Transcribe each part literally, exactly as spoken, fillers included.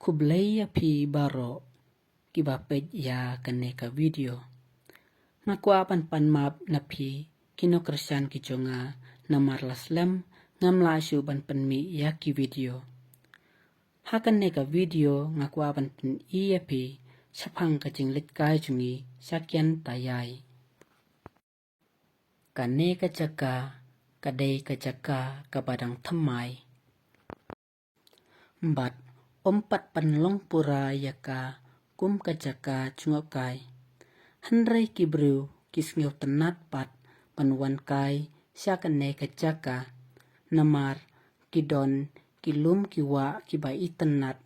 Khublei ïa phi baroh kiba peit ïa kane ka video. Nga kwah ban pan map na phi ki nongkyrshan ki jong nga, namar la slem ngam lah shuh ban pynmih ïa ki video. Ha kane ka video nga kwah ban pyni ïa phi shaphang ka jingleit kai jong ngi sha Kian Tayai. Kane ka jaka ka dei ka jaka kaba dang thymmai. Bad ym pat pynlong pura ïa ka kum ka jaka jngohkai. Hynrei ki briew ki sngewtynnat pat ban wan kai sha kane ka jaka, namar ki don ki lum ki wah kiba itynnat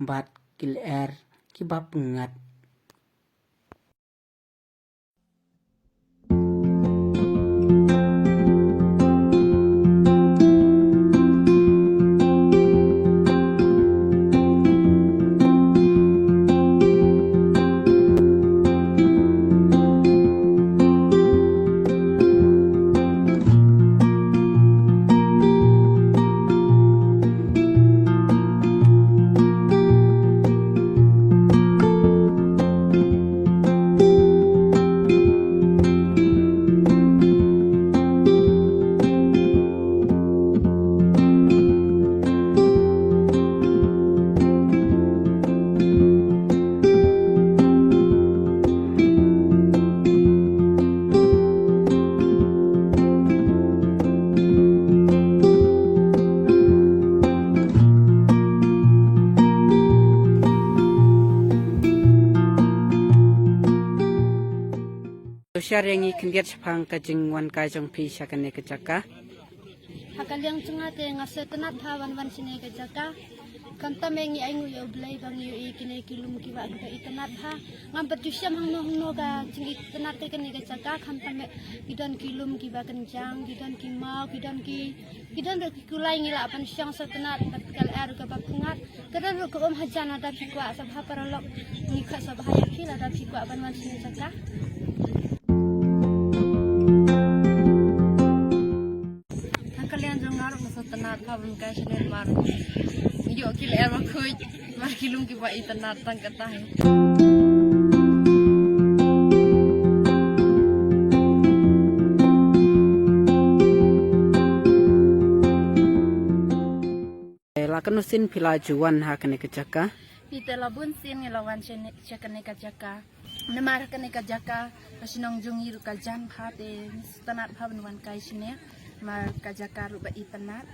bad ki lyer kiba pyngngad. To share ïa ngi khyndiat shaphang ka jingwan kai jong phi sha kane ka jaka. Ha ka liang jong nga te nga sngewtynnat bha ban wan shane ka jaka. Khamtam eh ngi ainguh ïa U Blei ba ngi ïohi kine ki lum ki wah kiba itynnat bha. Ngam pat ju shem hangno hangno ka jingitynnat ka kane ka jaka, khamtam eh ki don ki lum kiba kynjang, ki don ki maw, ki don ki, ki don ruh ki kulai, ngi lah ban shong sngewtynnat bad ka lyer kaba pyngngad. Ka don ruh ka um hajan. Lada phi kwah sngewbha paralok, ngi khot sngewbha ïa phi lada phi kwah ban wan shane jaka. Ha ka liang jong nga ruh nga sngewtynnat bha ban kai shane namar ngi ïoh ki lyer bakhuid, namar ki lum kiba itynnat tang katta hi. Eh, la katno sien phi la ju wan ha kane ka jaka? Phi, te la bun sien ngi la wan shane, sha kane ka jaka. Namar kane ka jaka ka shnong jong ngi ruh ka jan bha, te ngi sngewtynnat bha ban wan kai shane. Namar ka jaka ruh ba itynnat.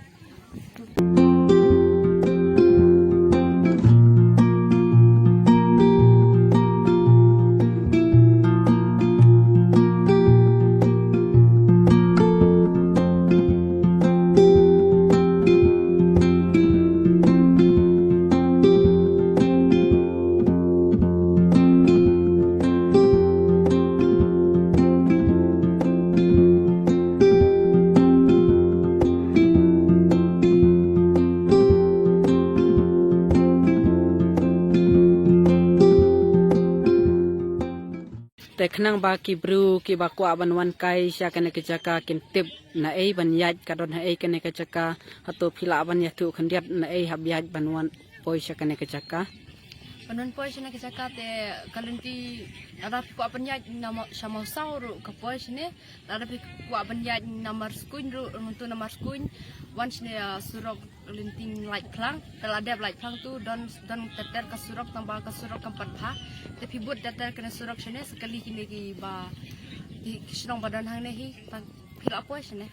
Te khnang ba ki briew kiba kwah ban wan kai sha kane ka jaka kin tip naei ban ïaid, ka don haei kane ka jaka, hato phi lah ban ïathuh khyndiat naei hap ïaid ban wan poi sha kane ka jaka? Ban wan poi sha kane ka jaka te ka lynti, lada phi kwah ban ïaid na Maw-, sha Mawsaw ruh ka poi shane, lada phi kwah ban ïaid na Marskun ruh, mynta na Marskun wan shane, ah, surok lynti Laitphlang, te la dep Laitphlang tu don, don ter ter ka surok, tang ba ka surok kam pat bha. Te phi bud ter ter kane surok shane, sa kali kine kiba, ki, ki shnong ba don hangne hi, tang phi lah poi shane.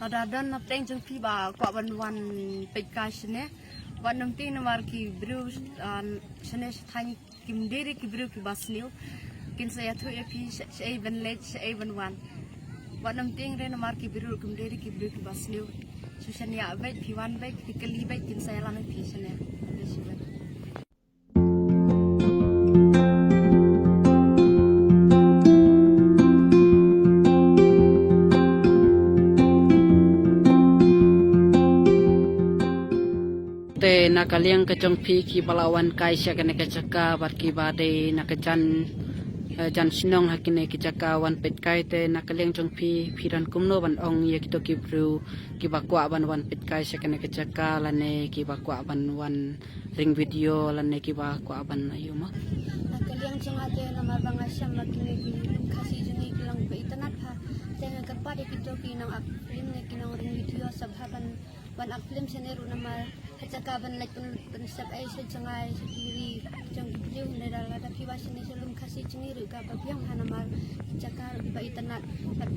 Lada don na pdeng jong phi ba kwah ban wan peit kai shane, wat nym tieng namar ki briew, ah, shane sha thaiñ kim dei re ki briew kiba sniew. Kin sa ïathuh ïa phi sha, shaei ban leit, shaei ban wan. Wat nym tieng re namar ki briew kim dei re ki briew kiba sniew. Shu shaniah beit, phi wan beit, phi kylli beit, kin sa ïalam ïa phi shane. Khublei shibun. Ka liang ka jong phi kiba la wan kai sha kane ka jaka bad kiba dei na ka jan, eh, jan shnong ha kine ki jaka wan peit kai te na ka liang jong phi, phi don kumno ban ong ïa kito ki briew kiba kwah ban wan peit kai sha kane ka jaka lane kiba kwah ban wan ring video lane kiba kwah ban ïoh ma? Na ka liang jong nga te namar ba nga shem ba kine ki lum Khasi jong ngi ki long ba itynnad bha. Te nga kyrpad ïa kito ki nong act film ne ki nong ring video sa bha ban wan act film shane ruh namar ha jaka ban leit pyn, pynsep ei sha jngai sha ki ri jong ki briew ne da lada phi wan shane sha lum Khasi jong ngi ruh kaba biang bha namar jaka ruh kiba itynnad. Bad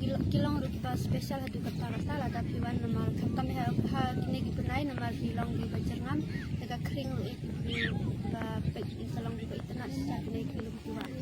ki, ki long ruh kiba special haduh katta katta lada phi wan namar khamtam ha, ha kine ki bnai namar ki long kiba jyrngam. Te ka khring ruh ïa ki briew ba peit ki sa long kiba itynnad sha kine ki lum ki wah.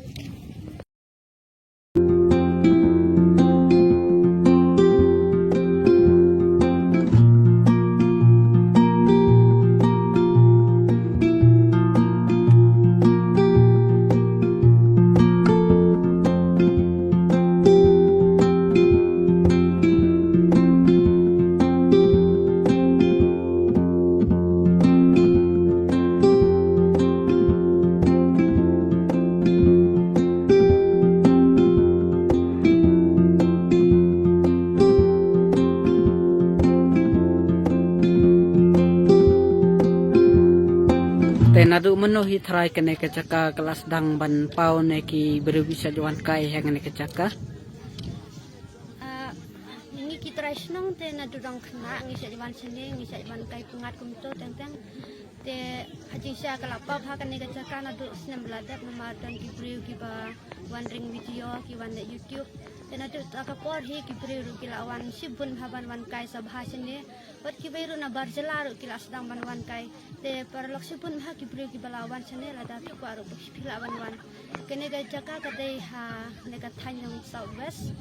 Te naduh mynno hi tharai kane ka jaka ka la sdang ban paw ne ki briew ki shait wan kai ha kane ka jaka? Ah, ngi ki trai shnong te naduh dang khynnah ngi shait wan shane, ngi shait wan kai pyngngad kumto teng teng. Te ha jingshisha ka la paw bha kane ka jaka naduh snem ba la dep namar don ki briew kiba wan ring video, ki wan leh YouTube. Te naduh ta ka por hi ki briew ruh ki la wan shibun bha ban wan kai sa bha shane. Bad kiwei ruh na bar jylla ruh ki la sdang ban wan kai. Te paralok shibun bha ki briew kiba la wan shane, lada phi kwah ruh ba phi lah ban wan. Kane ka jaka ka dei ha ne ka thaiñ jong South West.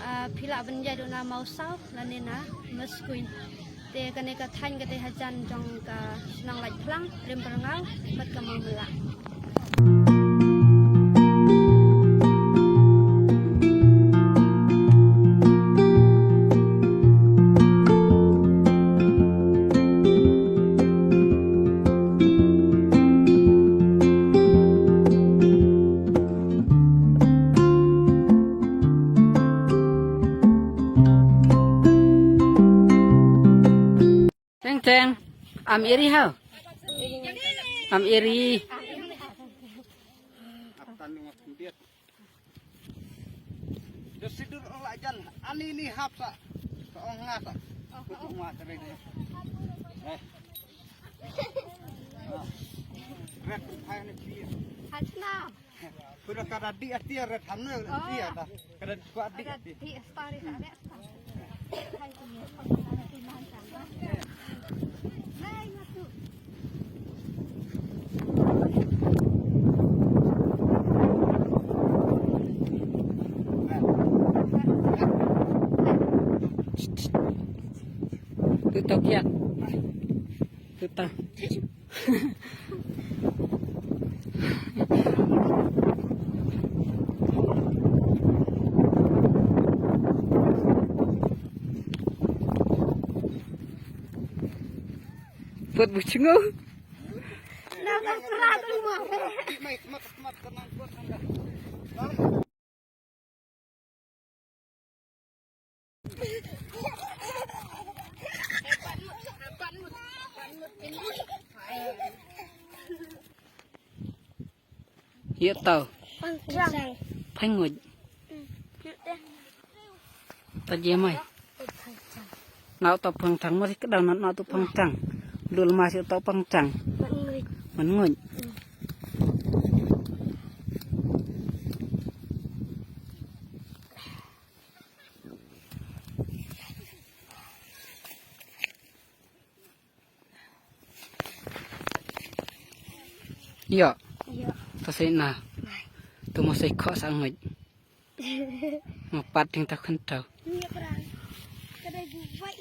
Ah, phi lah ban ïaid ruh na Mawsaw lane na Mawskun. Te kane ka thaiñ ka dei hajan jong ka shnong Laitphlang, Rim Byrngaw bad ka Mawmylla. Teng teng. Am iri hau. Am iri. Ap tan ngi ngat khyndiat. Te sidur ong la jan ani ni hap sa. Sa ong nga sa. Kutuk ma tere ni. Eh. Red phai ni clear. Hasna. Pura kada di ati red hamna di ada. Kada di kwa di ati. Di story sa ada. Tutok ya. Tutok. Put bu chngu. Ïa tau. Pang trang. Pang nguid. Hmm. Ta je mai. Nau tau pang trang, mari kedau nau, nau tu pang trang. Dul mari tau pang trang. Man nguid. Man nguid. Hmm. Ïa. Ïa. Ta sei na. Nai. Tu ma sei kho sa nguid. Ma pat ding ta khun tau. Ïa pran. Ka dei bu bai.